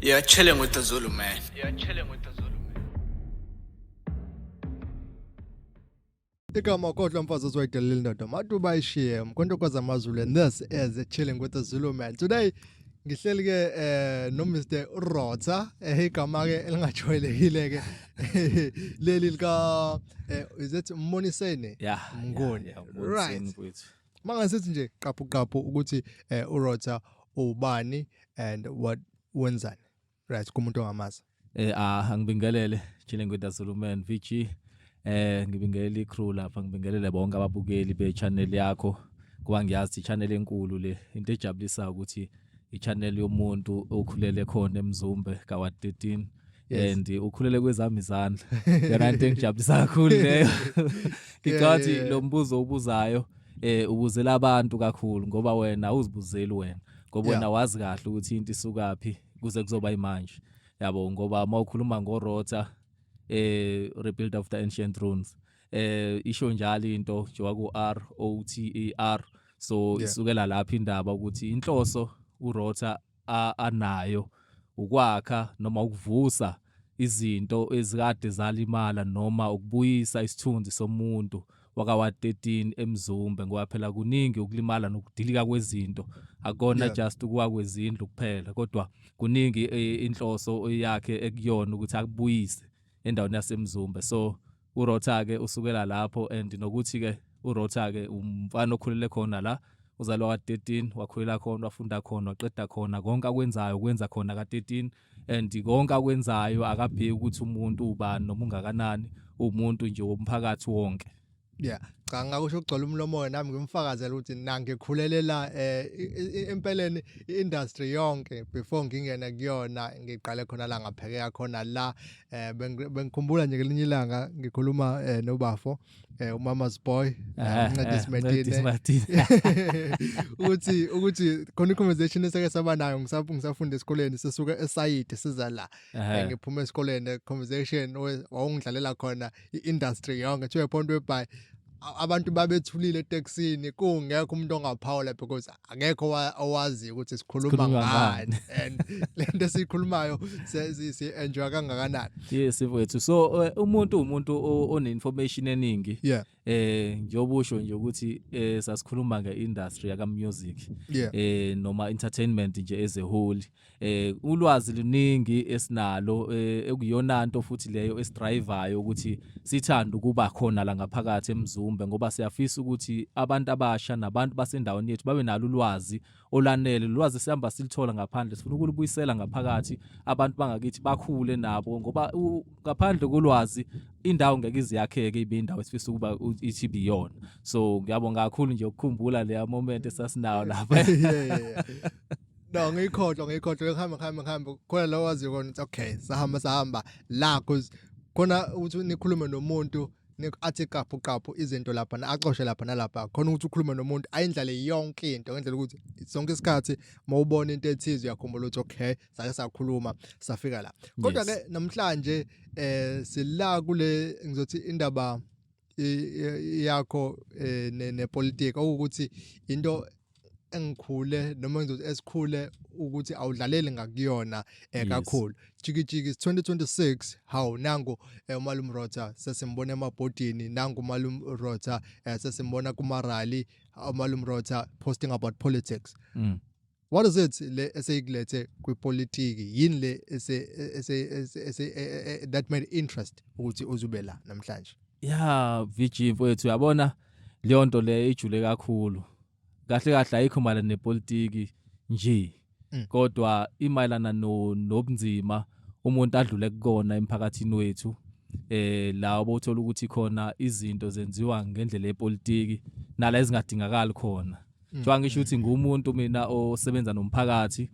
You're chilling with the Zulu man. You're chilling with the Zulu man. Igama kodwa mfazi ozoyidelela indoda matuba ishiye mkhonto kwazamazulu, and this is Chilling with the Zulu Man. Today ngihleli ke no Mr Rotha, igama ke elingajwayelekile ke leli lika is it Mmoniseni? Yeah. Mnguni. Yeah, Right. Mfowethu. Mangasithi nje qaphu qaphu ukuthi uRotha ubani and what wenzani. Right, kumuntu ongamazi. Angibingelele, Chilling with the Zulu Man VG. Ngibingelele i-crew lapha, ngibingelele bonke ababukeli be-channel yakho. Kuba ngiyazi i-channel enkulu le, into ejabulisayo ukuthi i-channel yomuntu okhulele khona eMzumbe ka Ward 13. And ukhulele kwezami izandla. Yona into engijabulisa kakhulu leyo. Ngicabanga ukuthi lo mbuzo obuzayo ubuzela abantu kakhulu, ngoba wena awuzibuzeli wena, ngoba wena wazi kahle ukuthi into isukaphi kuze kuzoba imanje, yabo, ngoba mawukhuluma ngoRota, rebuild of the ancient ruins, isho njalo into njengoba ku R O T E R, so isukela lapha indaba ukuthi inhloso uRota anayo ukwakha noma ukuvusa izinto ezikade zalimala noma ukubuyisa isithunzi somuntu wakawa 13 eMzumbe, ngoba phela kuningi ukulimala nokudilika kwezinto, akona just ukuwa kwezindlu kuphela, kodwa kuningi inhloso yakhe ekuyona ukuthi akubuyise endaweni yaseMzumbe. So uRotha ke usukela lapho, and nokuthi ke uRotha ke umfana okhulele khona la, uzalwa ka-13, wakhulela khona, wafunda khona, waqeda khona, konke akwenzayo kwenza khona ka-13, and konke akwenzayo akabheki ukuthi umuntu ubani noma ungakanani, umuntu nje womphakathi wonke. Yeah, cha, ngakusho ukugcola umlomo, nami ngimfakazela ukuthi na ngikhulelela empeleni i-industry yonke before ngingena kuyona, ngiqale khona la, ngaphekeka khona la. Bengikhumbula nje ngelinye ilanga ngikhuluma nobafo, uMama's boy, Mncedisi Mncedisi Metine, Martine. ukuthi khona i-conversation eseke saba nayo ngisafunda esikoleni, sisuka esayidi siza la. Ngiphuma esikoleni, conversation wawungidlalela khona i-industry yonke to a point whereby abantu babethulile etekisini, kungekho umuntu ongaphawula because akekho owaziyo ukuthi sikhuluma Sikhuluma ngani and lento esiyikhulumayo si enjoy kangakanani. Yes mfowethu, so umuntu one-information eningi. Njengoba usho nje ukuthi sasikhuluma nge-industry yaka music noma entertainment nje as a whole, ulwazi luningi esinalo, ekuyona nto futhi leyo esidrivayo ukuthi sithanda ukuba khona la ngaphakathi eMzumbe, ngoba siyafisa ukuthi abantu abasha nabantu basendaweni yethu babe nalo ulwazi olanele. Ulwazi sihamba silithola ngaphandle, sifuna ukulubuyisela ngaphakathi, abantu bangakithi bakhule nabo, ngoba ngaphandle kolwazi indawo ngeke iziyakheke ibe indawo esifisa ukuba ithi ibiyona. So ngiyabonga kakhulu nje ukukhumbula leya moment esasinayo lapha. Yeah. No, ngiyikhohlwa, ngihambe ngihambe khona la waziyo khona ukuthi okay, sahamba sahamba la, cause khona ukuthi nikhulume nomuntu athi qaphu qaphu izinto lapha, axoshe lapha nalapha, khona ukuthi ukhulume nomuntu ayindlale yonke into ngendlela ukuthi sonke isikhathi mawubona into ethize uyakhumbula ukuthi okay, sake sakhuluma safika la. Kodwa ke namhlanje sila kule ngizothi indaba yakho nepolitiki, okuthi into engikhule noma ngizothi esikhule ukuthi awudlaleli ngakuyona kakhulu. Jiki jiki 2026, hawu, nangu uMalum Rotha sesimbona emabhodini, nangu uMalum Rotha sesimbona kuma rally, uMalum Rotha posting about politics. What is it le eseyikulethe kwipolitiki? Yini le ese that made interest ukuthi uzube la namhlanje? Ya VG mfowethu, uyabona leyo nto le ijule kakhulu. Kahle kahle ayikho mayelana nepolitiki nje, kodwa imayelana no nobunzima umuntu adlule kukona emphakathini wethu, la obothola ukuthi khona izinto zenziwa ngendlela yepolitiki nala ezingadingakali khona. Njengoba ngisho ukuthi ngumuntu mina osebenza nomphakathi,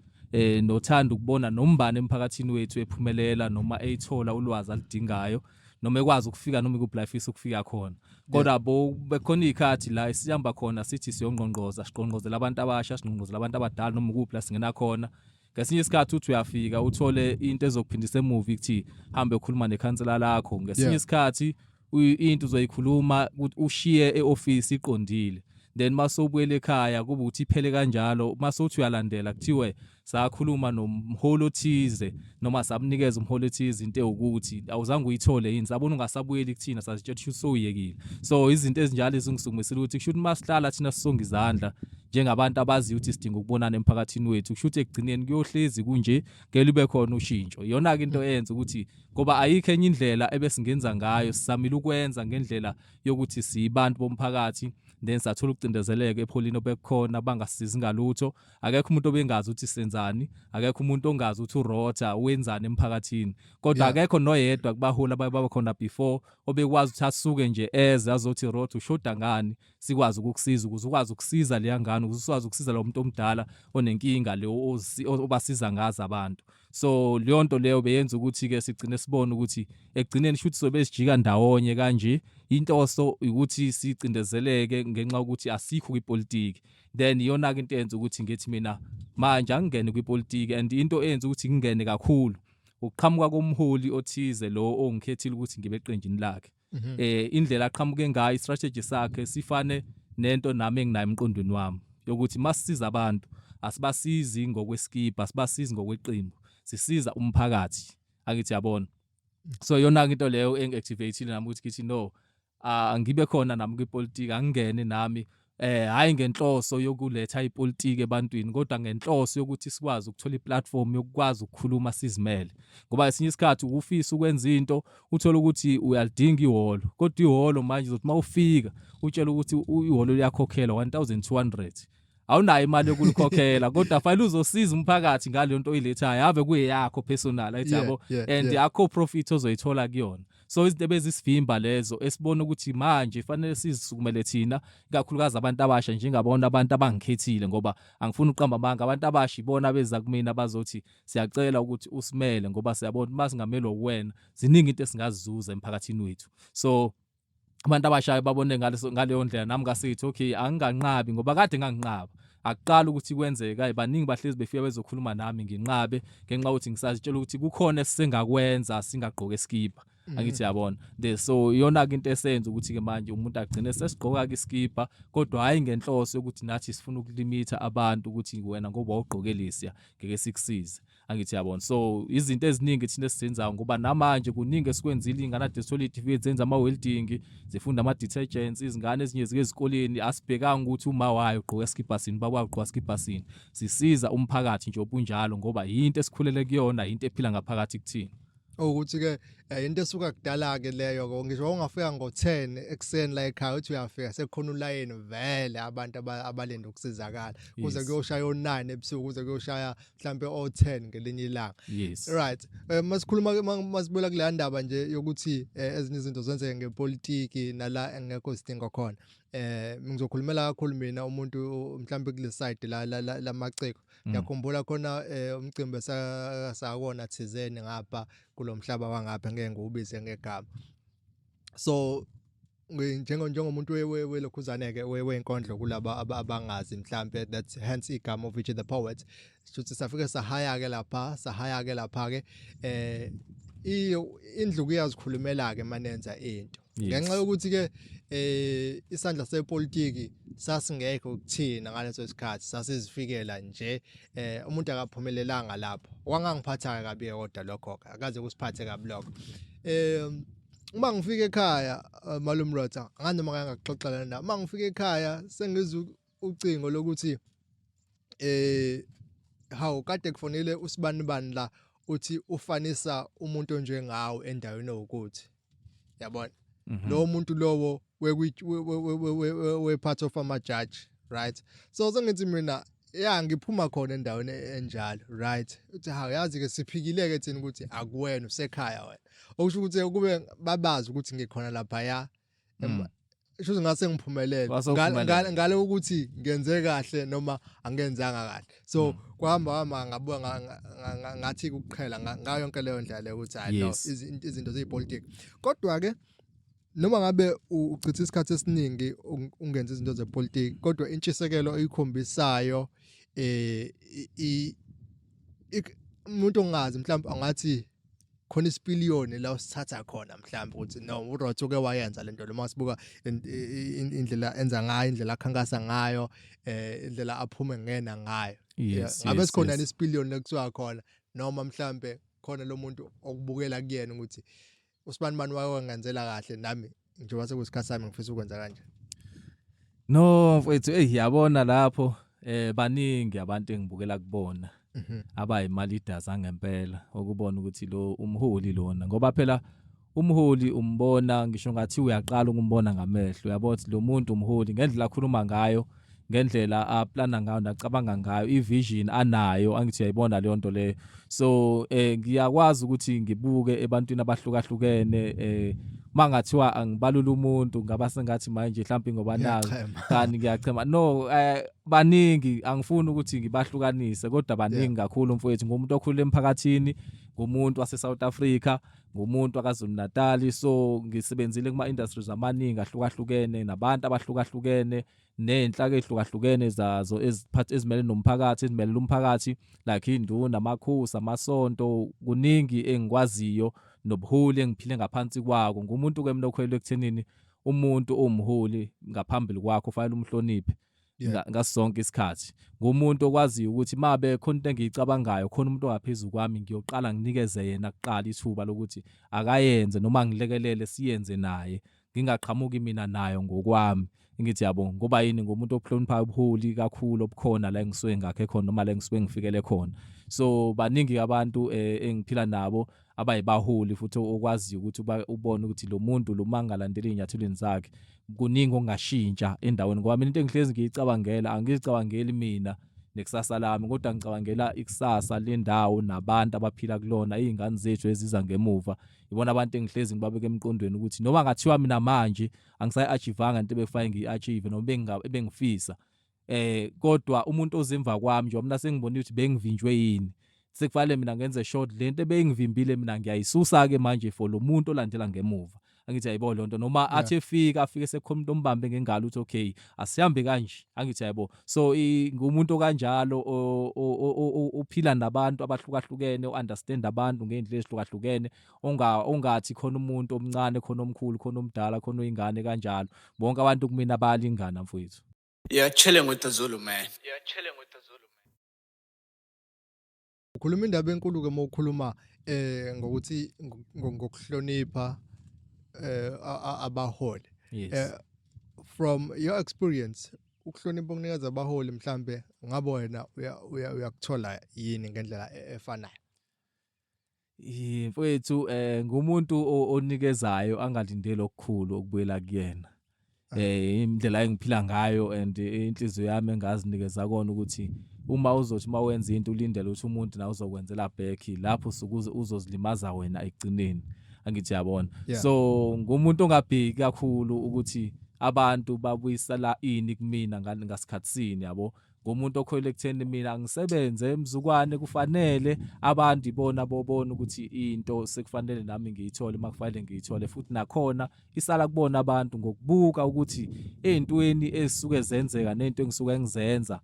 nothanda ukubona nombani emphakathini wethu ephumelela noma eyithola ulwazi aludingayo noma ekwazi ukufika noma ikuphi la efisa ukufika khona. Kodwa bo bekhona izikhathi la esihamba khona sithi siyongqongqoza, siqongqozela abantu abasha, siqongqozela abantu abadala, noma ukuphi la singena khona. Ngesinye isikhathi uthi uyafika uthole into ezokuphindisa emuva, ithi hambe ukhuluma nekhansela lakho. Ngesinye isikhathi into uzoyikhuluma ushiye eoffice iqondile. Then masowubuyela ekhaya kuba ukuthi iphele kanjalo. Masowuthi uyalandela, kuthiwe sakhuluma nomholi othize noma samnikeza umholi othize into ewukuthi awuzange uyithole yini, sabona ungasabuyeli kuthina, sazitshela ukuthi sowuyekile. So izinto ezinjalo ezingisukumisela ukuthi kusho ukuthi masihlala thina sisonga izandla njengabantu abaziyo ukuthi sidinga ukubonana emphakathini wethu, kusho ukuthi ekugcineni kuyohlezi kunje, ngeke lube khona ushintsho. Iyona-ke into eyenza ukuthi, ngoba ayikho enye indlela ebesingenza ngayo, sizamile ukwenza ngendlela yokuthi siyibantu bomphakathi, then sathola ukucindezeleka epholini obekukhona, bangasisizi ngalutho. Akekho umuntu obengazi ukuthi senzani, akekho umuntu ongazi ukuthi uRota wenzani emphakathini, kodwa akekho noyedwa kubaholi abaye baba khona before obekwazi ukuthi asuke nje eze azothi, "Rota, ushoda ngani, sikwazi ukukusiza ukuze ukwazi ukusiza leya ngane, ukuze ukwazi ukusiza lo muntu omdala onenkinga le obasiza ngazo abantu." So leyo nto leyo beyenza ukuthi-ke sigcine sibone ukuthi ekugcineni shuthi sobe sijika ndawonye kanje. Inhloso ukuthi sicindezeleke ngenxa yokuthi asikho kwipolitiki. Then iyona-ke into eyenza ukuthi ngithi mina manje angingene kwipolitiki, and into eyenza ukuthi ngingene kakhulu ukuqhamuka komholi othize lo ongikhethile ukuthi ngibe eqenjini lakhe. Indlela aqhamuke ngayo, istrategy sakhe sifane nento nami enginayo emqondweni wami yokuthi masisiza abantu, asibasizi ngokweskipa, asibasizi ngokweqembu, sisiza umphakathi, angithi yabona? So yona into leyo engi-activate nami ukuthi ngithi no, angibe khona nami kwipolitiki, angingene nami, hayi ngenhloso yokuletha ipolitiki ebantwini, kodwa ngenhloso yokuthi sikwazi ukuthola iplatform yokukwazi ukukhuluma sizimele, ngoba esinye isikhathi ukufisa ukwenza into, uthola ukuthi uyalidinga ihholo, kodwa ihholo manje uzothi mawufika utshela ukuthi ihholo liyakhokhelwa 1200, awunayo imali yokulikhokhela, kodwa fanele uzosiza umphakathi ngaleyo nto oyilethayo, ave kuyeyakho personal ayithi yabo, and akho profit ozoyithola kuyona. So izinto ebezisivimba lezo esibona ukuthi manje fanele sizisukumele thina, ikakhulukazi abantu abasha, njengabona abantu abangikhethile, ngoba angifuni ukuqamba amanga, abantu abasha ibona beza kumina bazothi, "Siyacela ukuthi usimele, ngoba siyabona uma singamelwa uwena, ziningi into esingazizuza emphakathini wethu." So abantu abashayo babone ngaleso ngaleyo ndlela, nami ngasithi okay, anginganqabi, ngoba kade nganginqaba akuqala ukuthi kwenzeke. Kayi baningi bahlezi befika bezokhuluma nami, nginqabe ngenxa yokuthi ngisazitshela ukuthi kukhona esingakwenza singagqoke eskipa, angithi yabona? The so iyona ke into esenza ukuthi ke manje umuntu agcine sesigqoka ke iskipa, kodwa hayi ngenhloso yokuthi nathi sifuna ukulimitha abantu ukuthi wena ngoba ugqoke lesiya ngeke sikusize, angithi yabona? So izinto eziningi thina esizenzayo, ngoba namanje kuningi esikwenzile, iy'ngane ade zithola iy'tifiketi, zenza ama-welding, zifunda ama-detergents, izingane ezinye zike ezikoleni, asibhekanga ukuthi uma wayo ugqoka esikibha sini, ubaba wayo ugqoka sikibha sini. Sisiza umphakathi nje obunjalo, ngoba yinto esikhulele kuyona, yinto ephila ngaphakathi kuthina. Ukuthi ke into esuka kudala ke leyo ke, ngisho ungafika ngo10 ekseni la ekhaya, uthi uyafika sekukhona ulayini vele, abantu abalinde ukusizakala kuze kuyoshaya o9 ebusuku, kuze kuyoshaya mhlambe o10 ngelinye ilanga. Right, masikhuluma, masibuyela kule ndaba nje yokuthi ezinye izinto zenzeke ngepolitiki nala engekho sidingo khona, ngizokhulumela kakhulu mina umuntu mhlambe kule side la lamaciko. Ngiyakhumbula khona umcimbi esakona thizeni ngapha kulomhlaba wangapha, ngeke ngiwubize ngegama. So njengomuntu welokhuzane ke wenkondlo, kulaba abangazi mhlambe, that's hence igama of which the poet, shuthi safike sahaya ke lapha, sahaya ke lapha ke, indlu kuyazikhulumela ke manenza into, ngenxa yokuthi ke isandla sepolitiki sasingekho kuthina ngaleso sikhathi, sasizifikela nje. Umuntu akaphumelelanga lapho, wangangiphatha kabi, kodwa lokho akaze kusiphathe kabi lokho. Uma ngifika ekhaya, malume Rotha, anganoma ngake ngakuxoxela na, uma ngifika ekhaya sengizwa ucingo lokuthi hawu, kade kufonile usibani bani la, uthi ufanisa umuntu onjengawe endaweni ewukuthi, yabona, lowo muntu lowo we part of ama judge, right? So sengithi mina ya, ngiphuma khona endaweni enjalo, right? Uthi hawu, yazi ke siphikile ke thina ukuthi akuwena, usekhaya wena, okusho ukuthi kube babazi ukuthi ngikhona lapha ya, shuthi ngase ngiphumelele ngale ukuthi ngenze kahle noma angenzanga kahle. So kwahamba hamba, ngabuka ngathi ukuqhela ngayo yonke leyo ndlela leyo ukuthi hayi no, izinto zezipolitiki. Kodwa ke noma ngabe uchitha isikhathi esiningi ungenza izinto zepolitiki, kodwa intshisekelo oyikhombisayo, umuntu ongazi mhlawumbe angathi Khona isipiliyoni la usithatha khona mhlawumbe ukuthi no, uRoth uke wayenza lento lo, masibuka indlela enza ngayo, indlela akhankasa ngayo, indlela aphume ngena ngayo. Ngabe sikhona isipiliyoni lekuthiwa khona, noma mhlambe khona lo muntu okubukela kuyena ukuthi usibani bani wake wangenzela kahle, nami njengoba sekuyisikhathi sami ngifisa ukwenza kanje? No mfethu, hey, yabona lapho baningi abantu engibukela kubona abayima leaders angempela, okubona ukuthi lo umholi lona, ngoba phela umholi umbona ngisho ngathi uyaqala ukumbona ngamehlo, uyabona ukuthi lo muntu umholi ngendlela akhuluma ngayo, ngendlela aplana ngayo nacabanga ngayo, ivision anayo, angithi uyayibona leyo nto leyo. So ngiyakwazi ukuthi ngibuke ebantwini abahlukahlukene. Mangathiwa angibalula umuntu, ngaba sengathi manje mhlawumbe ngoba nazi Ngiyachema. Kanti ngiyachema. No, baningi, angifuni ukuthi ngibahlukanise, kodwa baningi kakhulu mfowethu. Ngumuntu okhulele emphakathini, ngumuntu wase South Africa, ngumuntu wakwaZulu Natal, so ngisebenzile kuma industries amaningi ahlukahlukene nabantu abahlukahlukene nenhlaka ehlukahlukene zazo eziphatha, ezimele nomphakathi, ezimelele umphakathi, like induna, amakhosi, amasonto. Kuningi engikwaziyo nobuholi engiphile ngaphansi kwako. Ngumuntu ke mina okhwelwe ekuthenini umuntu owumholi ngaphambili kwakho ufanele umhloniphe ngaso sonke isikhathi. Ngumuntu okwaziyo ukuthi mabe khona into engiyicabangayo, khona umuntu ongaphezulu kwami, ngiyoqala nginikeze yena kuqala ithuba lokuthi akayenze noma ngilekelele siyenze naye, ngingaqhamuki mina nayo ngokwami. Ngithi yabo, ngoba yini? Ngumuntu obuhloniphayo ubuholi kakhulu obukhona la engisuke ngakhe khona noma la engisuke ngifikele khona. So baningi abantu engiphila nabo abayibaholi futhi okwaziyo ukuthi ubone ukuthi lo muntu lo mangalandeli izinyathelweni zakhe kuningi okungashintsha endaweni, ngoba mina into engihlezi ngiyicabangela, angizicabangeli mina nekusasa lami, kodwa ngicabangela ikusasa lendawo nabantu abaphila kulona, izingane zethu eziza ngemuva. Ibona abantu engihlezi ngibabeka emqondweni ukuthi noma ngathiwa mina manje angisayi-achievanga into ebekufanele ngiyi-achieve noma ebengifisa, kodwa umuntu ozemva kwami, njengoba mina sengibonile ukuthi bengivinjwe yini, sekufanele mina ngenze short lento ebeyingivimbile, mina ngiyayisusa ke manje for lo muntu olandela ngemuva. Angithi ayibo lonto, noma athi efika afike sekukhona umuntu ombambe ngengalo uthi okay, asihambe kanje, angithi ayibo. So ngumuntu okanjalo ophila nabantu abahlukahlukene, o-understand abantu ngey'ndlela ezihlukahlukene, ongathi khona umuntu omncane, khona omkhulu, khona omdala, khona oyingane kanjalo. Bonke abantu kumina bayalingana mfowethu. You're chilling with the Zulu man. You're chilling with the Zulu man. Ukhuluma indaba enkulu ke mawukhuluma ngokuthi ngokuhlonipha abaholi. Yes. From your experience, ukuhlonipha okunikeza abaholi mhlambe ngabe wena uyakuthola yini ngendlela efanayo? Mfowethu, ngumuntu onikezayo angalindeli okukhulu okubuyela kuyena. Indlela engiphila ngayo and inhliziyo yami engazinikeza kona ukuthi uma uzothi mawenza into ulindele ukuthi umuntu nawe uzokwenzela back, lapho usuke uzozilimaza wena ekugcineni, angithi yabona. So ngumuntu ongabheki kakhulu ukuthi abantu babuyisela ini kumina ngasikhathi sini, yabo. Ngumuntu okholelwa ekutheni mina ngisebenze emzukwane, kufanele abantu ibona bobona ukuthi into sekufanele nami ngiyithole makufanele ngiyithole, futhi nakhona isala kubona abantu ngokubuka ukuthi ezintweni ezisuke zenzeka nento engisuke ngizenza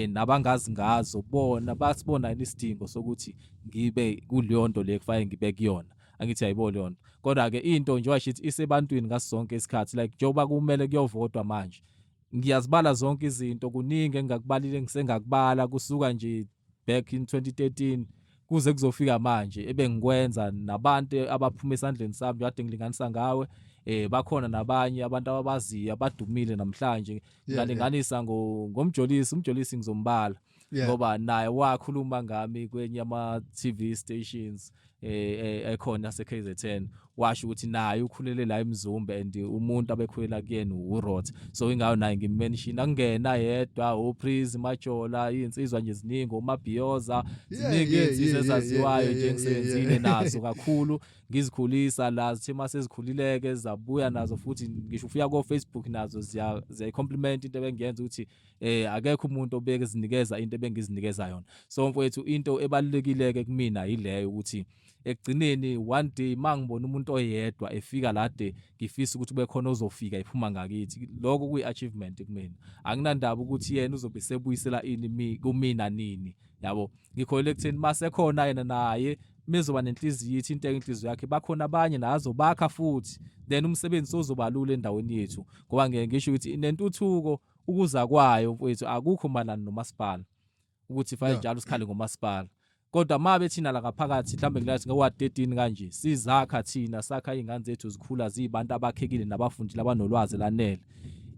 nabangazi ngazo bona basibona yini isidingo sokuthi ngibe kuleyo nto le kufanele ngibe kuyona, angithi ayibona leyo nto. Kodwa ke into nje washithi isebantwini ngaso sonke isikhathi, like njengoba kumele kuyovotwa manje, ngiyazibala zonke izinto, kuningi engingakubalile ngisengakubala kusuka nje back in 2013 kuze kuzofika manje ebengikwenza nabantu abaphuma esandleni sami kade ngilinganisa ngawe. Bakhona nabanye abantu ababaziyo abadumile namhlanje, ngalinganisa ngoMjolisi. UMjolisi ngizombala ngoba naye wakhuluma ngami kwenye ama TV stations ekhona yase KZN, washo ukuthi naye ukhulele la eMzumbe and umuntu abekhulela kuyena uRot, so ingayo naye ngimmention. Akungena yedwa, uPreeze Majola, izinsizwa nje ziningi, uMabhiyoza, ziningi izinsizwa ezaziwayo nje engisebenzile nazo kakhulu, ngizikhulisa la, zithe mase zikhulileke zabuya nazo futhi, ngisho ufika ko Facebook nazo ziyayi-compliment into ebengiyenza, ukuthi akekho umuntu obeke zinikeza into ebengizinikeza yona. So mfowethu, into ebalulekile ke kumina yileyo, ukuthi ekugcineni one day mangibona umuntu oyedwa efika lade ngifisa ukuthi kube khona ozofika ephuma ngakithi, lokho kuyi achievement kumina. Anginandaba ukuthi yena uzobe sebuyisela ini kumina nini, yabo. Ngikholelwa ekutheni mase khona yena naye Mezoba nenhliziyo ithinteka inhliziyo yakhe, bakhona abanye nazo bakha futhi, then umsebenzi sozoba lula endaweni yethu, ngoba ngeke ngisho ukuthi nentuthuko ukuza kwayo, mfowethu, akukho malana nomasipala ukuthi fanele njalo sikhale ngomasipala. Kodwa mabe thina la ngaphakathi, mhlambe ngilathi nge-ward 13 kanje, sizakha thina, sakha iy'ngane zethu zikhula ziyibantu abakhekile nabafundile abanolwazi lanele,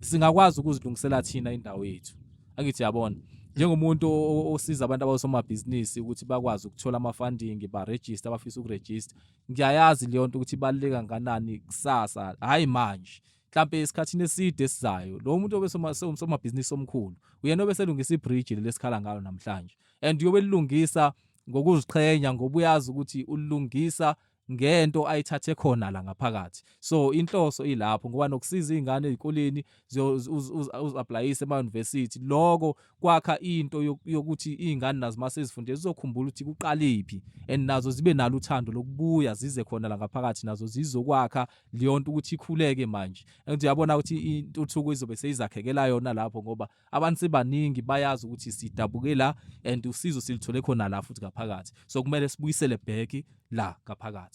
singakwazi ukuzilungisela thina indawo yethu. Angithi yabona, njengomuntu osiza abantu abasomabhizinisi ukuthi bakwazi ukuthola ama-funding, ba-register abafisa uku-register, ngiyayazi leyo nto ukuthi ibaluleke kangakanani kusasa, hhayi manje, mhlampe esikhathini eside esizayo. Lo muntu obesomabhizinisi omkhulu uyena obeselungisa ibridge leli esikhala ngalo namhlanje, and uyobe elilungisa ngokuziqhenya, ngoba uyazi ukuthi ulungisa ngento ayithathe khona la ngaphakathi. So inhloso ilapho, ngoba nokusiza izingane ezikoleni uzi-applyise ema-university, loko kwakha into yokuthi izingane nazo mase zifunde zizokhumbula ukuthi kuqalephi, and nazo zibe nalo uthando lokubuya zize khona la ngaphakathi, nazo zizokwakha leyo nto ukuthi ikhuleke manje. Engithi uyabona ukuthi intuthuko izobe seyizakhekela yona lapho, ngoba abantu sebaningi bayazi ukuthi sidabuke la and usizo silithole khona la futhi ngaphakathi, so kumele sibuyisele back la ngaphakathi.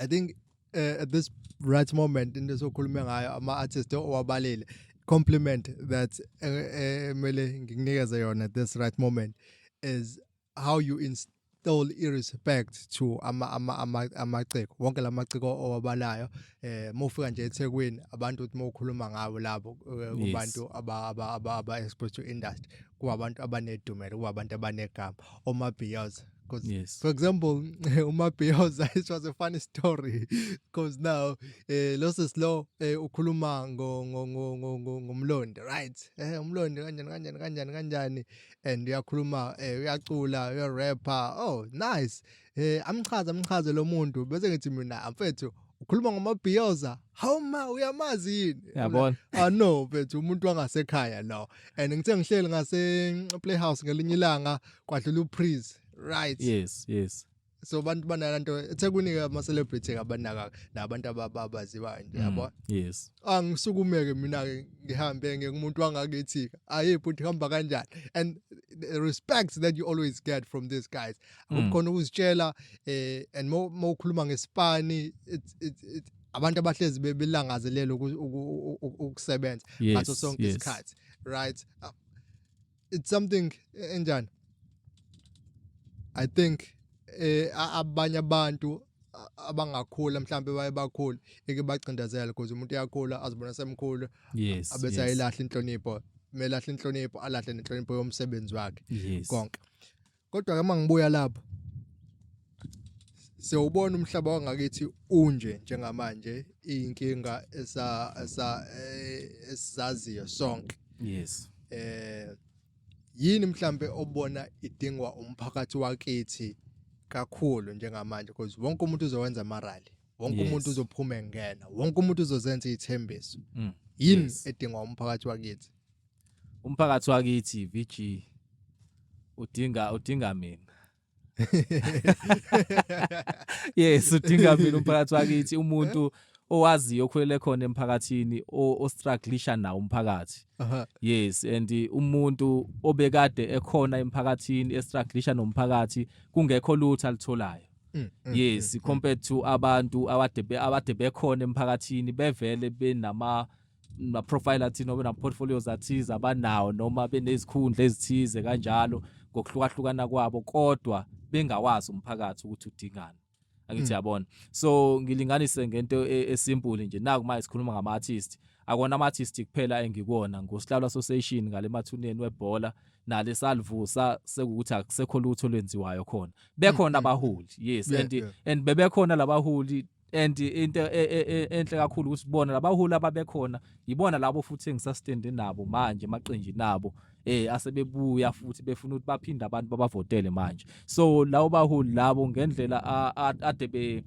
I think at this right moment, into sokhuluma ngayo, ama artists owabalile, compliment that emele ngikunikeze yona at this right moment is how you instill i-respect to amaciko wonke lamaciko owabalayo. Mufika nje eThekwini, abantu uthi mawukhuluma ngabo labo kubantu aba exposed to industry, kuba abantu abanedumela, kuba abantu abanegama, oMabhiyoza, because for example, uMabhiyoza, it was a funny story because now lo sislo ukhuluma ngo ngo ngo ngomlondi, right? Umlondi kanjani kanjani kanjani kanjani, and uyakhuluma, uyacula, uyarapper, oh nice, amchaze lo muntu, bese ngithi mina, mfethu, ukhuluma ngoMabhiyoza, how ma uyamazi yini? Yabona. Ah no, mfethu, umuntu wangasekhaya lo. And ngithe ngihleli ngase Playhouse ngelinye ilanga, kwadlula uPreeze, right? Yes. So abantu banalento eThekwini ke, ama celebrity abanaka nabantu ababaziwayo nje, yabo. Angisukumeke mina ke, ngihambe ngekumuntu wangakithi, ayi bhuti, hamba kanjani? And the respect that you always get from these guys, akukhona ukuzitshela, and mo ukhuluma ngesipani, it abantu abahlezi belangazelela ukusebenza ngaso sonke isikhathi, right? It's something enjani, I think abanye abantu abangakhula mhlambe baye bakhula ike bacindezela, because umuntu uyakhula azibona semkhulu, abese ayilahla inhlonipho, melahla inhlonipho, alahle nenhlonipho yomsebenzi wakhe, konke. Kodwa ke mangibuya lapho, siyawubona umhlaba wangakithi unje njengamanje, inkinga esa esa esizaziyo sonke. Yini mhlambe obona idingwa umphakathi wakithi kakhulu njengamanje? Because wonke umuntu uzowenza ama-rally, wonke umuntu uzophuma engena, wonke umuntu uzozenza izithembiso. Yini edingwa umphakathi wakithi? Umphakathi wakithi, VG, udinga mina. Yes, udinga mina umphakathi wakithi, umuntu owaziyo okhulele khona emphakathini, ostrugglisha nawo umphakathi. Yes, and umuntu obekade ekhona emphakathini, estrugglisha nomphakathi, kungekho lutho alitholayo. Yes, compared to abantu abade bekhona emphakathini, bevele benama ma profile athile noma nama portfolios athize abanawo, noma benezikhundla ezithize kanjalo ngokuhlukahlukana kwabo, kodwa bengawazi umphakathi ukuthi udingani. Angithi yabona, so ngilinganise ngento esimple nje. Naku manje sikhuluma ngama artist, akona ama artist kuphela engikuwona ngosihlalo association ngale mathuneni webhola nale salivusa, sekukuthi akusekho lutho olwenziwayo khona, bekhona abaholi, yes, and and bebekhona labaholi, and into enhle kakhulu ukuthi bona labaholi ababekhona yibona labo futhi engisastende nabo manje emaqenjini nabo, asebebuya futhi befuna ukuthi baphinde abantu babavotele manje. So labo baholi labo, ngendlela ade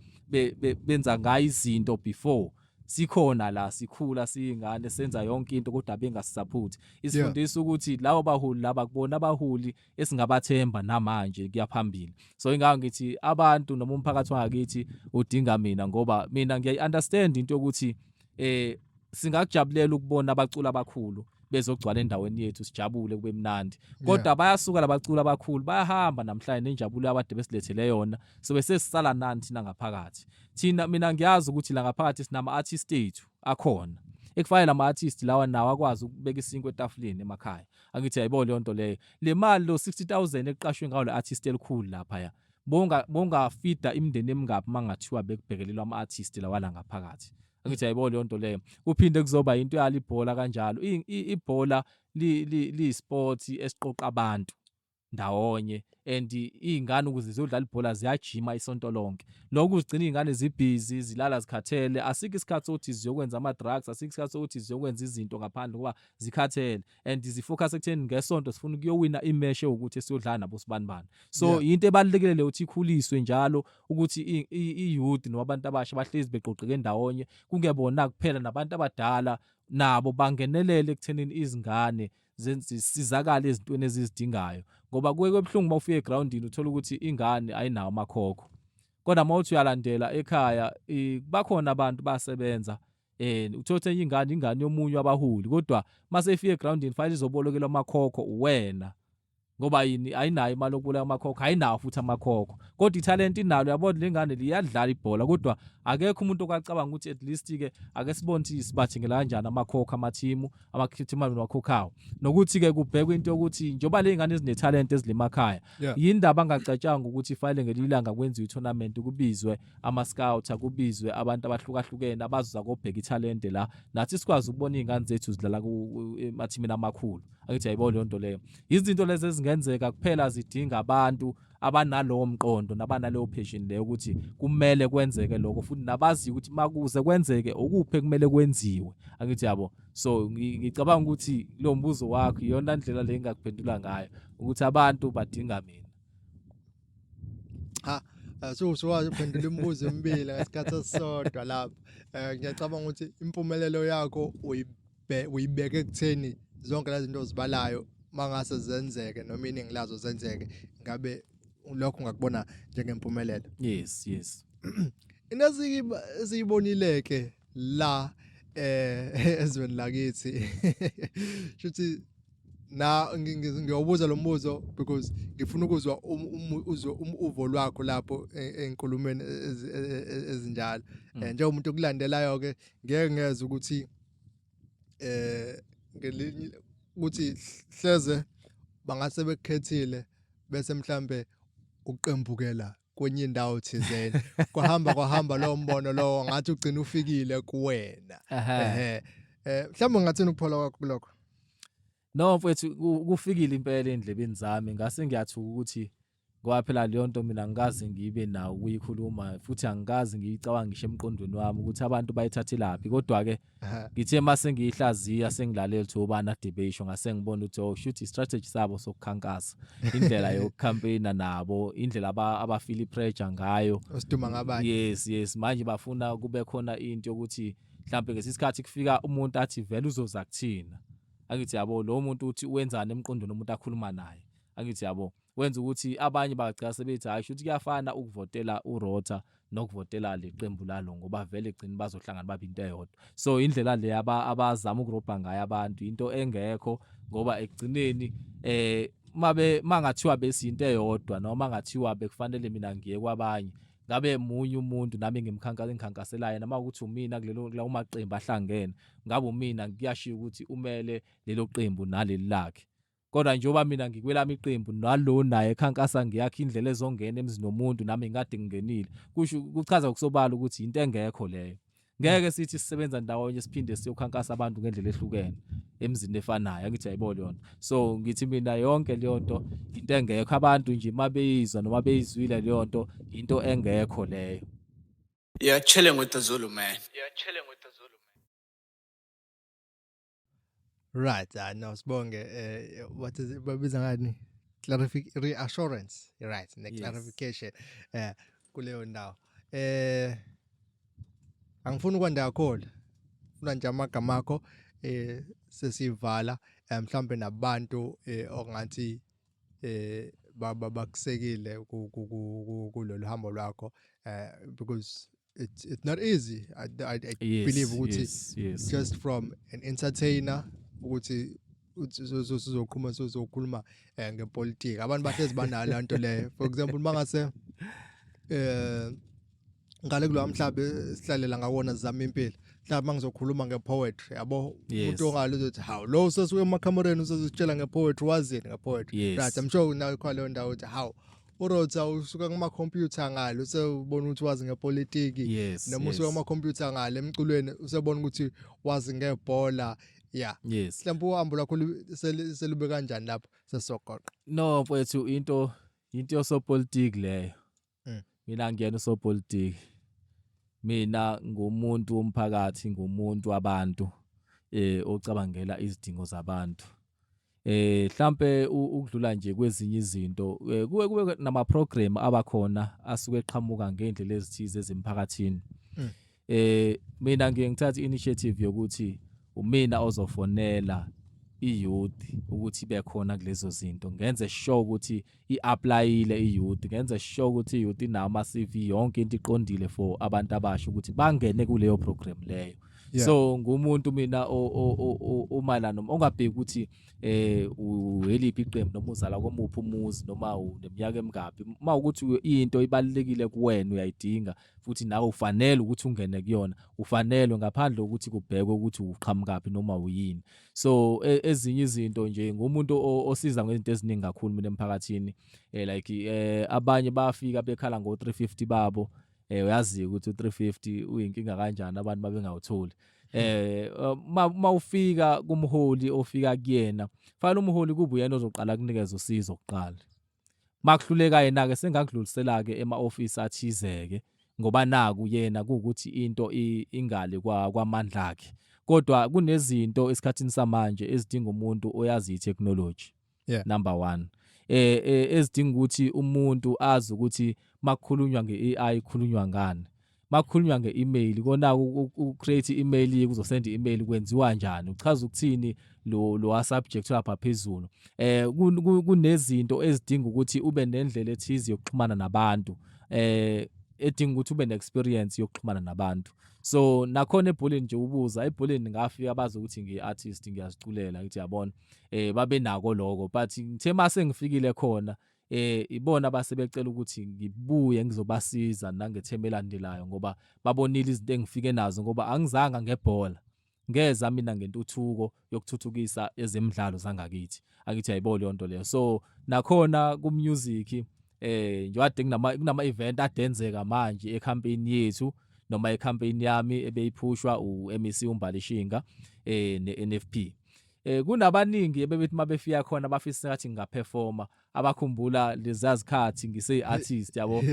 benza ngayo izinto before sikhona la, sikhula siyingane, senza yonke into, kodwa bengasisupport, isifundisa ukuthi labo baholi laba kubona abaholi esingabathemba namanje kuya phambili. So ingakho ngithi abantu noma umphakathi wangakithi udinga mina, ngoba mina ngiyayi understand into yokuthi singakujabulela ukubona abaculi abakhulu. Bezogcwala endaweni yethu, sijabule, kube mnandi, kodwa bayasuka labaculi abakhulu, bayahamba namhlanje nenjabulo abade besilethele yona. So sesisala nani thina ngaphakathi? Thina, mina ngiyazi ukuthi la ngaphakathi sinama artist ethu akhona ekufanele ama artist lawa nawo akwazi ukubeka isinkwa etafuleni emakhaya. Angithi ayibona leyo nto leyo? Le mali lo 60,000 eqashwe ngayo le artist elikhulu lapha ya bonga bongafida imindeni emingaphi mangathiwa bekubhekelelwa ama artist lawa la ngaphakathi? Angithi ayibona leyo nto leyo? Kuphinde kuzoba into yalo ibhola kanjalo. Ibhola li sport esiqoqa abantu ndawonye, and izingane ukuze ziyodlala ibhola ziyajima isonto lonke. Lokho kuzigcina izingane zibhizi, zilala zikhathele. Asikho isikhathi sokuthi ziyokwenza ama-drugs, asikho isikhathi sokuthi ziyokwenza izinto ngaphandle ngoba zikhathele and zifocus ekutheni ngesonto sifuna ukuyowina imatch ewukuthi siyodlala nabo sibanibani. So into ebalulekile leyo ukuthi ikhuliswe njalo, ukuthi i-youth noma abantu abasha bahlezi beqoqeke ndawonye, kungebona kuphela, nabantu abadala nabo bangenelele ekuthenini izingane zisizakale ezintweni ezizidingayo, ngoba kuye kwebuhlungu uma ufika egroundini uthola ukuthi ingane ayinawo amakhokho, kodwa uma uthi uyalandela ekhaya bakhona abantu basebenza, uthola enye ingane, ingane yomunye wabaholi, kodwa mase ifika egroundini fanele izobolokelwa amakhokho wena, ngoba yini? Ayinayo imali yokuboleka amakhokho, ayinawo futhi amakhokho, kodwa italent inalo. Uyabona, le ngane liyadlala ibhola, kodwa akekho umuntu okacabanga ukuthi at least ke ake sibone ukuthi sibathengela kanjani amakhokho amathimu, amakhithi imali wakhokhawo, nokuthi ke kubhekwe into yokuthi njengoba le ngane ezinetalent ezilemakhaya, yindaba angacatshanga ukuthi fanele ngelinye ilanga kwenziwe i-tournament, kubizwe ama-scout, kubizwe abantu abahlukahlukene abazoza kobheka ithalente la, nathi sikwazi ukubona iy'ngane zethu zidlala emathimini amakhulu. Angithi ayibona leyo nto leyo? Izinto lezi ezingenzeka kuphela zidinga abantu abanalowo mqondo nabanaleyo passion leyo ukuthi kumele kwenzeke lokho, futhi nabaziyo ukuthi makuze kwenzeke okuphi ekumele kwenziwe. Angithi yabo? So ngicabanga ukuthi lo mbuzo wakho iyona ndlela le engingakuphendula ngayo ukuthi abantu badinga mina. Cha, so uphendula imibuzo emibili ngesikhathi esisodwa lapha. Ngiyacabanga ukuthi impumelelo yakho uyibeke ekutheni zonke lezi zinto ozibalayo mangase zenzeke noma iningi lazo zenzeke, ngabe lokho ungakubona njengempumelelo? Yes. Into esiyibonile ke la ezweni lakithi, shuthi na ngiyobuza lo mbuzo because ngifuna ukuzwa uzwe uvo lwakho lapho enkulumeni ezinjalo. Njengomuntu okulandelayo ke, ngeke ngeze ukuthi ngelinye ukuthi hleze bangase bekukhethile bese mhlambe uqembukela kwenye indawo thizeni, kwahamba kwahamba lowo mbono lowo ngathi ugcina ufikile kuwena. Ehe, mhlawumbe ungathini ukuphola kwakho kulokho? No mfethu, kufikile impela endlebeni zami. Ngase ngiyathuka ukuthi ngoba phela leyo nto mina ngikaze ngibe nawo ukuyikhuluma, futhi angikaze ngiyicabanga ngisho emqondweni wami ukuthi abantu bayithathelaphi, kodwa ke ngithe mase ngiyihlaziya, sengilalela ukuthi obani ade beyisho, ngase ngibona ukuthi oh, shuthi i-strategy sabo sokukhankasa, indlela yokucampaigna nabo, indlela abafeel pressure ngayo. Osiduma ngabanye. Yes, manje bafuna kube khona into yokuthi mhlambe ngesikhathi kufika umuntu athi vele uzoza kuthina. Angithi yabo, lo muntu uthi wenzani emqondweni umuntu akhuluma naye? Angithi yabo, wenza ukuthi abanye bagcina sebethi hayi, shuthi kuyafana ukuvotela uRota nokuvotela leqembu lalo, ngoba vele egcini bazohlangana babe into eyodwa. So indlela le abazama ukurobha ngayo abantu into engekho, ngoba ekugcineni mabe mangathiwa besiyinto eyodwa noma ngathiwa bekufanele mina ngiye kwabanye, ngabe munye umuntu nami ngimkhankasa engikhankaselayo, noma ukuthi umina kulelo kulawo maqembu ahlangene, ngabe umina kuyashiya ukuthi umele lelo qembu naleli lakhe. Kodwa njengoba mina ngikwelami iqembu, nalo naye ekhankasa ngiyakha indlela ezongena emzini womuntu, nami ngikade ngingenile, kusho kuchaza ngokusobala ukuthi into engekho leyo. Ngeke sithi sisebenza ndawonye siphinde siyokhankasa abantu ngendlela ehlukene emzini efanayo. Angithi ayibona leyo nto? So ngithi mina yonke leyo nto into engekho. Abantu nje mabeyizwa noma beyizwile leyo nto, into engekho leyo. You're chilling with the Zulu man. You're chilling with the Zulu man. Right, no, sibonge. What is it, babiza ngani? Reassurance, right, ne clarification kuleyo ndawo. Angifuni ukwanda kakhulu. Funa nje amagama akho sesivala, mhlambe nabantu ongathi bakusekile kulolu hambo lwakho, because it's not easy. I believe ukuthi just from an entertainer Ukuthi sizoqhuma, sizokhuluma ngepolitiki, abantu bahlezi banayo le nto leyo. For example, mangase ngale kulowa mhlaba sihlalela ngawona, sizama impilo, mhlawumbe mangizokhuluma ngepoetry, yabo, umuntu ongalo uzothi, "Hawu, lo usesuke emakhamereni, usezositshela ngepoetry, wazini ngepoetry?" Right, I'm sure nayo khona leyo ndawo uthi, "Hawu, uRotha usuka kuma-computer ngale, usebona ukuthi wazi ngepolitiki," noma usuka kuma-computer ngale emculweni, usebona ukuthi wazi ngebhola, yeah. Mhlawumbe uhambo lwakho selube kanjani lapho sesizogoqa? No mfowethu, into yosopolitiki leyo. Mina ngiyena usopolitiki. Mina ngumuntu womphakathi, ngumuntu wabantu ocabangela izidingo zabantu. Mhlambe ukudlula nje kwezinye izinto, kuwe kube nama program abakhona asuke eqhamuka ngendlela ezithize ezimphakathini. Mina ngiye ngithatha initiative yokuthi umina ozofonela i-youth ukuthi ibe khona kulezo zinto, ngenze sure ukuthi i-applyile i-youth, ngenze sure ukuthi i-youth inawo ama-CV, yonke into iqondile for abantu abasha ukuthi bangene kuleyo program leyo. So ngumuntu mina omayelana ongabheki ukuthi uheliphi iqembu noma uzala komuphi umuzi noma uneminyaka emingaphi. Uma ukuthi into ibalulekile kuwena, uyayidinga futhi nawe ufanele ukuthi ungene kuyona, ufanele, ngaphandle kokuthi kubhekwe ukuthi uqhamukaphi noma uyini. So ezinye izinto nje, ngumuntu osiza ngezinto eziningi kakhulu mina emphakathini. Like abanye bayafika bekhala ngo 350 babo. Uyazi ukuthi u350 uyinkinga kanjani, abantu babengawutholi. Ma ufika kumholi ofika kuyena, fanele umholi kube uyena ozoqala kunikeza usizo kuqala. Makuhluleka yena ke, sengakudlulisela ke ema office athizeke, ngoba naku yena kuukuthi into ingale kwamandla akhe. Kodwa kunezinto esikhathini samanje ezidinga umuntu oyazi itechnology. Number 1, ezidinga ukuthi umuntu azi ukuthi makukhulunywa ngeAI kukhulunywa ngani, makukhulunywa nge-email kona u-create i-email, kuzosenda i-email kwenziwa kanjani, uchaza ukuthini lo subject lapha phezulu. Kunezinto ezidinga ukuthi ube nendlela ethize yokuxhumana nabantu, edinga ukuthi ube ne-experience yokuxhumana nabantu. So nakhona ebholeni nje, ubuza ebholeni, ngafika bazi ukuthi ngiyi-artist, ngiyaziculela, ngithi yabona, babe nako lokho. But ngithe mase ngifikile khona, ibona basebecela ukuthi ngibuye ngizobasiza nangethemba elandelayo, ngoba babonile izinto engifike nazo, ngoba angizanga ngebhola, ngeza mina ngentuthuko yokuthuthukisa ezemidlalo zangakithi. Angithi ayibo leyo nto leyo. So nakhona ku music, nje kade kunama event adenzeka manje ecampaign yethu noma ecampaign yami ebeyiphushwa uMEC uMbali Shinga neNFP. Kunabaningi ebebethi mabefika khona bafisa ngathi ngingaperforma, abakhumbula lezazikhathi ngise artist, yabo.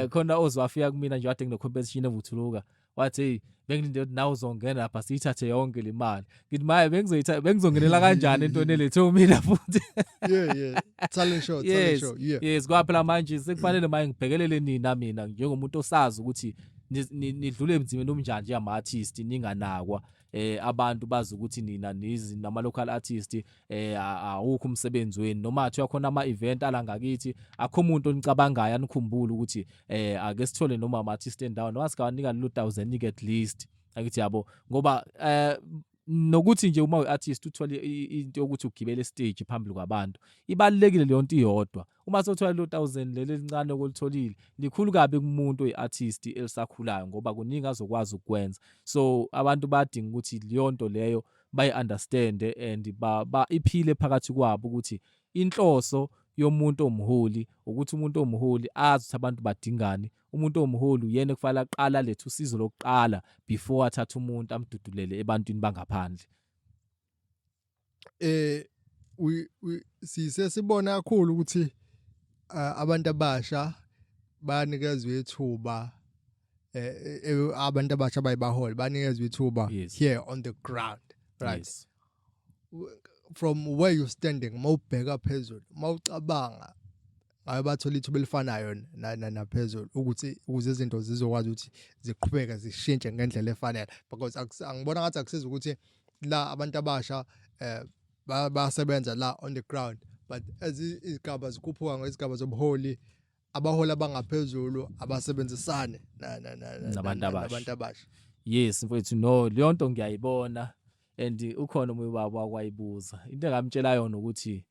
Khona ozwafika kumina nje, kade ngine competition evuthuluka, wathi, "Hey, bengilinde ukuthi nawe uzongena lapha siyithathe yonke le mali." Ngithi, "Maye, bengizoyithatha, bengizongenela kanjani entweni elethe mina futhi?" Yeah, talent show, talent show, yeah. Yes, kwaphela manje sekufanele manje ngibhekelele nina, mina njengomuntu osazi ukuthi nidlule emzimeni omnjani njengama artist, ninganakwa, abantu bazi ukuthi nina nizi nama local artist, awukho umsebenzi wenu, noma athi khona ama event ala ngakithi, akho umuntu onicabangayo anikhumbule ukuthi ake sithole noma ama artist endawo, noma sikawanika lelo 1000 at least, akithi yabo. Ngoba nokuthi nje uma uyi-artist uthole into yokuthi ugibele stage phambili kwabantu, ibalulekile leyo nto iyodwa. Uma sothola lelo 1000 leli elincane okulitholile, likhulu kabi kumuntu oyi-artist elisakhulayo, ngoba kuningi azokwazi ukukwenza. So abantu badinga ukuthi leyo nto leyo bayi-understand and ba iphile phakathi kwabo, ukuthi inhloso yomuntu omholi ukuthi umuntu omholi azi ukuthi abantu badingani. Umuntu omholi uyena ekufanele aqala alethe usizo lokuqala before athathe umuntu amdudulele ebantwini bangaphandle. We sise sibona kakhulu ukuthi abantu abasha banikezwe ithuba, abantu abasha bayibaholi banikezwe ithuba here on the ground, right? Yes. From where you standing, mawubheka phezulu, mawucabanga ngabe bathola ithuba elifanayo naphezulu ukuthi ukuze izinto zizokwazi ukuthi ziqhubeke zishintshe ngendlela efanele, because angibona ngathi akusiza ukuthi la abantu abasha bayasebenza la on the ground, but as izigaba zikhuphuka ngezigaba zobuholi, abaholi abangaphezulu abasebenzisane nabantu abasha. Nabantu abasha. Yes mfowethu, no, leyo nto ngiyayibona. And ukhona omunye ubaba wakwayibuza into engamtshela yona ukuthi,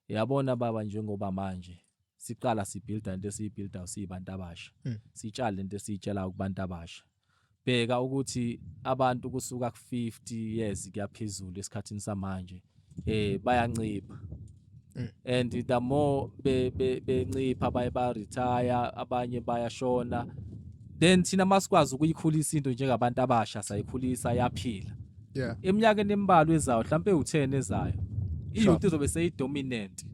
yabona baba, njengoba manje siqala sibuilda into esiyibuildayo siyibantu abasha, sitshale into esiyitshelayo kubantu abasha, bheka ukuthi abantu kusuka ku-50 years kuyaphezulu esikhathini samanje bayancipha. And the more bencipha, baye ba retire, abanye bayashona, then thina masikwazi ukuyikhulisa into njengabantu abasha, sayikhulisa yaphila, eminyakeni embalwa ezayo, mhlawumbe u10 ezayo, i-youth izobe seyidominant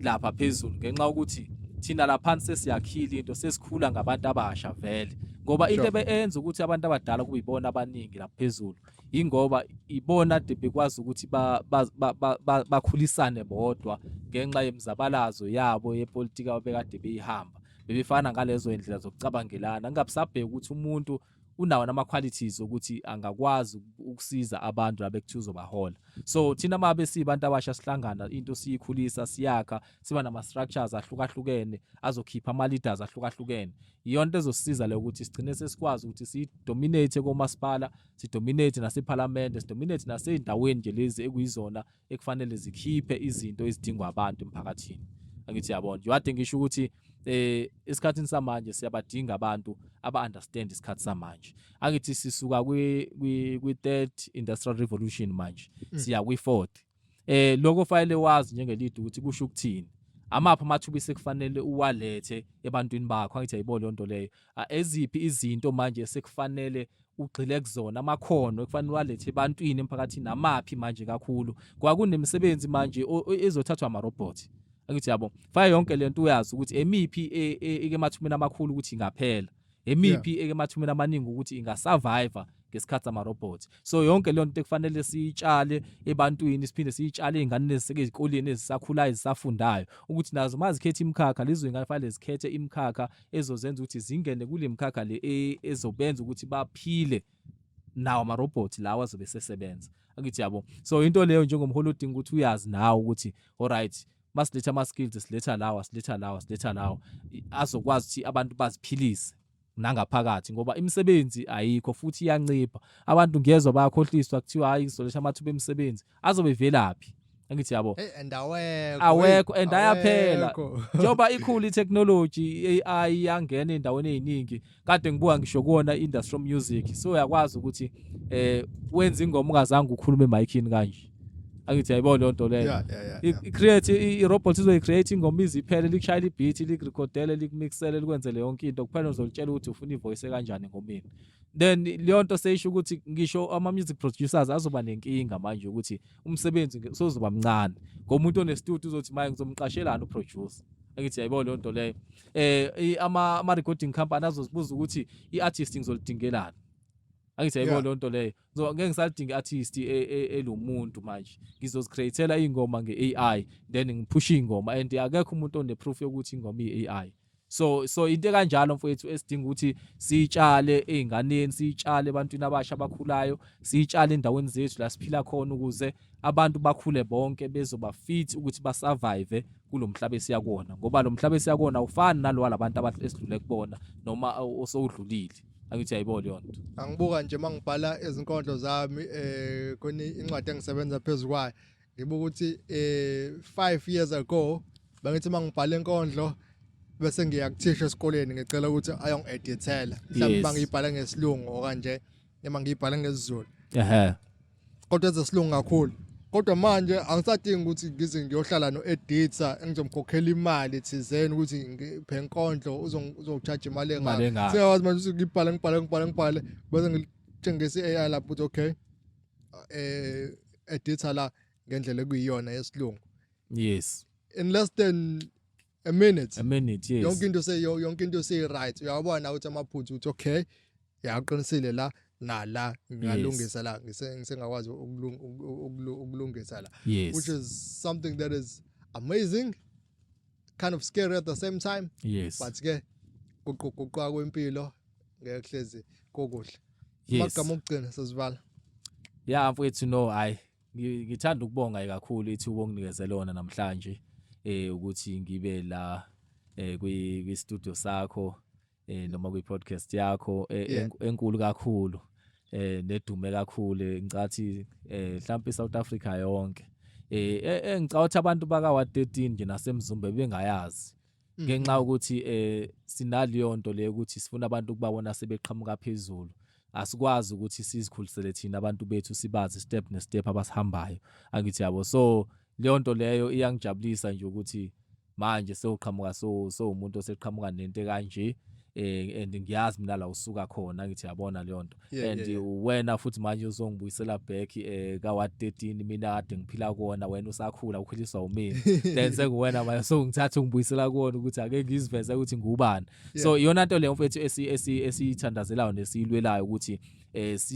lapha phezulu, ngenxa yokuthi thina laphansi sesiyakhila into, sesikhula ngabantu abasha vele, ngoba into ebenza ukuthi abantu abadala kube ibona abaningi lapha phezulu ingoba ibona de bekwazi ukuthi bakhulisane bodwa ngenxa yemizabalazo yabo yepolitika abekade beyihamba, bebefana ngalezo indlela zokucabangelana, ngingabusabheki ukuthi umuntu unawo nama-qualities ukuthi angakwazi ukusiza abantu laba ekuthiwa uzobahola. So thina mabe sibantu abasha sihlangana, into siyikhulisa, siyakha, siba nama-structures ahlukahlukene azokhipha ama-leaders ahlukahlukene, iyona into ezosisiza leyo ukuthi sigcine sesikwazi ukuthi sidominate komasipala, sidominate nasephalamende, sidominate nasey'ndaweni nje lezi ekuyizona ekufanele zikhiphe izinto ezidingwa abantu emphakathini. Angithi yabona nje, kade ngisho ukuthi esikhathini samanje siyabadinga abantu aba understand isikhathi samanje. Angithi sisuka kwi third industrial revolution, manje siya kwi fourth. Lokho fanele wazi njengeleader ukuthi kusho ukuthini, amaphi amathuba sekufanele uwalethe ebantwini bakho. Angithi ayibona leyo nto leyo? Eziphi izinto manje sekufanele ugxile kuzona, amakhono ekufanele uwalethe ebantwini emphakathini amaphi manje kakhulu, ngoba kunemisebenzi manje ezothathwa amarobhothi. Angithi yabo, faka yonke lento, uyazi ukuthi emiphi eke emathumeni amakhulu ukuthi ingaphela, emiphi eke emathumeni amaningi ukuthi ingasurvive ngesikhathi samarobhothi. So yonke leyo nto ekufanele siyitshale ebantwini, siphinde siyitshale ey'nganeni eziseke ezikoleni, ezisakhulayo, ezisafundayo, ukuthi nazo mazikhethe imikhakha, lezo y'ngane fanele zikhethe imikhakha ezozenza ukuthi zingene kule mikhakha le ezobenza ukuthi baphile nawo amarobhothi lawa azobe sesebenza. Angithi yabo? So into leyo njengomholi udinga ukuthi uyazi nawe ukuthi, alright, masiletha ama-skills, siletha lawa, siletha lawa, siletha lawa, azokwazi ukuthi abantu baziphilise nangaphakathi, ngoba imisebenzi ayikho futhi iyancipha. Abantu ngiyezwa bayakhohliswa, kuthiwa hayi, kuzoletha amathuba emisebenzi, azobe velaphi? Angithi yabo? Hey, and awekho. Awekho and ayaphela. Njengoba ikhulu i-technology, i-AI yangena ey'ndaweni ey'ningi, kade ngibuka ngisho kuwona i-industry music, so uyakwazi ukuthi wenze ingoma ungazange ukhulume emayikhini kanje. Angithi yayibona leyo nto leyo? I-create, i-robot izoyi-create ingoma iziphele, likushayela i-beat, likurekhodele, likumixele, likwenzele yonke into, kuphela uzolitshela ukuthi ufuna ivoice kanjani engomeni. Then leyo nto seyisho ukuthi ngisho ama-music producers azoba nenkinga manje ukuthi umsebenzi sozoba mncane, ngomuntu onestudio uzothi manje ngizomqashelana uproducer. Angithi yayibona leyo nto leyo? Ama recording company azozibuza ukuthi i-artist ngizolidingelana. Angithi yayibona leyo nto leyo? So ngeke ngisalidinga i-artist elomuntu manje, ngizozicreatela ingoma nge-AI, then ngiphushe ingoma, and akekho umuntu one-proof yokuthi ingoma iyi-AI. So into ekanjalo, mfowethu, esidinga ukuthi siyitshale ey'nganeni, siyitshale ebantwini abasha abakhulayo, siyitshale endaweni zethu la siphila khona, ukuze abantu bakhule bonke bezoba fit ukuthi basurvive kulo mhlaba esiya kuwona, ngoba lo mhlaba esiya kuwona awufani nalo walabantu esidlule kubona noma osowudlulile. Angithi uyayibona leyo nto? Angibuka nje mangibhala izinkondlo zami, khona incwadi engisebenza phezulu kwayo, ngibuka ukuthi 5 years ago bengithi mangibhala inkondlo bese ngiya kuthisha esikoleni, ngicela ukuthi ayongi-edithela, mhlawumbe mangiyibhala ngesilungu okanje noma ngiyibhala ngesiZulu, kodwa ezesilungu kakhulu. Kodwa manje angisadingi ukuthi ngize ngiyohlala no-editor engizomkhokhela imali thizeni ukuthi ngiphe inkondlo, uzocharge imali Imali engaka. engaka. Siyakwazi manje ukuthi ngibhale, ngibhale, ngibhale, ngibhale, bese ngitshengisa i-AI lapho ukuthi, okay, editor la ngendlela ekuyiyona yesilungu, in less than a minute. A minute, yes. Yonke into seyi right, uyabona ukuthi amaphutha, ukuthi okay, yaqinisile la nala, ngingalungisa la, ngisengakwazi ukulungisa la, which is something that is amazing, kind of scary at the same time, but ke guquguqa kwempilo, ngeke kuhlezi kokuhle. Amagama okugcina sesivala. Ya mfowethu, no, hayi, ngithanda ukubonga kakhulu ithuba onginikeze lona namhlanje ukuthi ngibe la kwi studio sakho noma kwi podcast yakho enkulu kakhulu. Nedume kakhulu, ngicathi mhlawumbe iSouth Africa yonke. Ngicabanga ukuthi abantu baka Ward 13 nje naseMzumbe bengayazi. Ngenxa yokuthi sinaleyo nto leyo ukuthi sifuna abantu ukubabona sebeqhamuka phezulu. Asikwazi ukuthi sizikhulisele thina abantu bethu, sibazi step ne step abasihambayo, angithi yabo? So leyo nto leyo iyangijabulisa nje ukuthi manje sewuqhamuka, so umuntu oseqhamuka nento kanje, and ngiyazi mina la usuka khona, ngithi yabona leyo nto. And wena futhi manje uzongibuyisela back ka Ward 13, mina kade ngiphila kuona, wena usakhula, ukhuliswa umina, then sekuwena manje songithatha ungibuyisela kuona ukuthi ake ngiziveze ukuthi ngubani. So iyona nto leyo, mfethu, esiyithandazelayo nesiyilwelayo ukuthi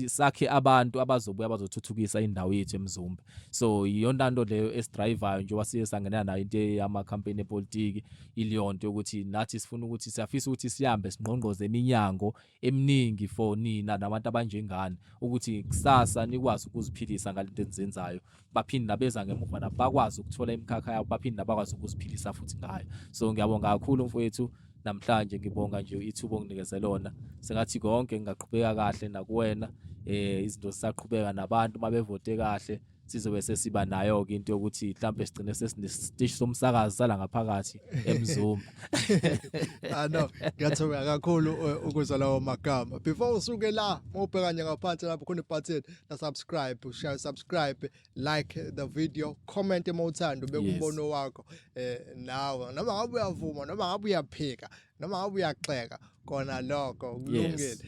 sakhe abantu abazobuya bazothuthukisa indawo yethu eMzumbe. So iyona nto leyo esidrivayo njengoba siye sangena nayo into yama campaign epolitiki, ileyo nto yokuthi nathi sifuna ukuthi, siyafisa ukuthi sihambe singqongqoze eminyango eminingi for nina nabantu abanjengani, ukuthi kusasa nikwazi ukuziphilisa ngalento enizenzayo, baphinde nabeza ngemuva nabo bakwazi ukuthola imikhakha yabo, baphinde nabakwazi ukuziphilisa futhi ngayo. So ngiyabonga kakhulu, mfowethu, namhlanje. Ngibonga nje ithuba onginikeze lona. Sengathi konke ngingaqhubeka kahle nakuwena, izinto zisaqhubeka, nabantu mabevote kahle, sizobe sesiba nayo ke into yokuthi mhlambe sigcine sesinesiteshi somsakazo sala ngaphakathi eMzumbe. Ah no, ngiyathokoza kakhulu ukuzwa lawo magama. Before usuke la, mawubheka nje ngaphansi lapho khona ibutton la subscribe, ushaya subscribe, like the video, comment uma uthanda, ubeka umbono wakho nawe, noma ngabe uyavuma, noma ngabe uyaphika, noma ngabe uyaxeka, kona lokho kulungile.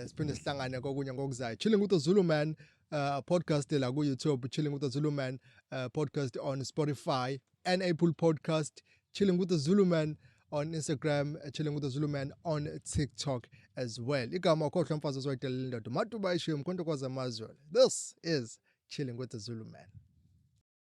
Siphinde sihlangane kokunye ngokuzayo. Chilling with the Zulu Man podcast la ku YouTube, Chilling with the Zulu Man podcast on Spotify and Apple Podcast, Chilling with the Zulu Man on Instagram, Chilling with the Zulu Man on TikTok as well. Igama khohlwa, mfazi ozoyidelela indoda, Matuba ishiyo mkhonto kwazamazulu. This is Chilling with the Zulu Man.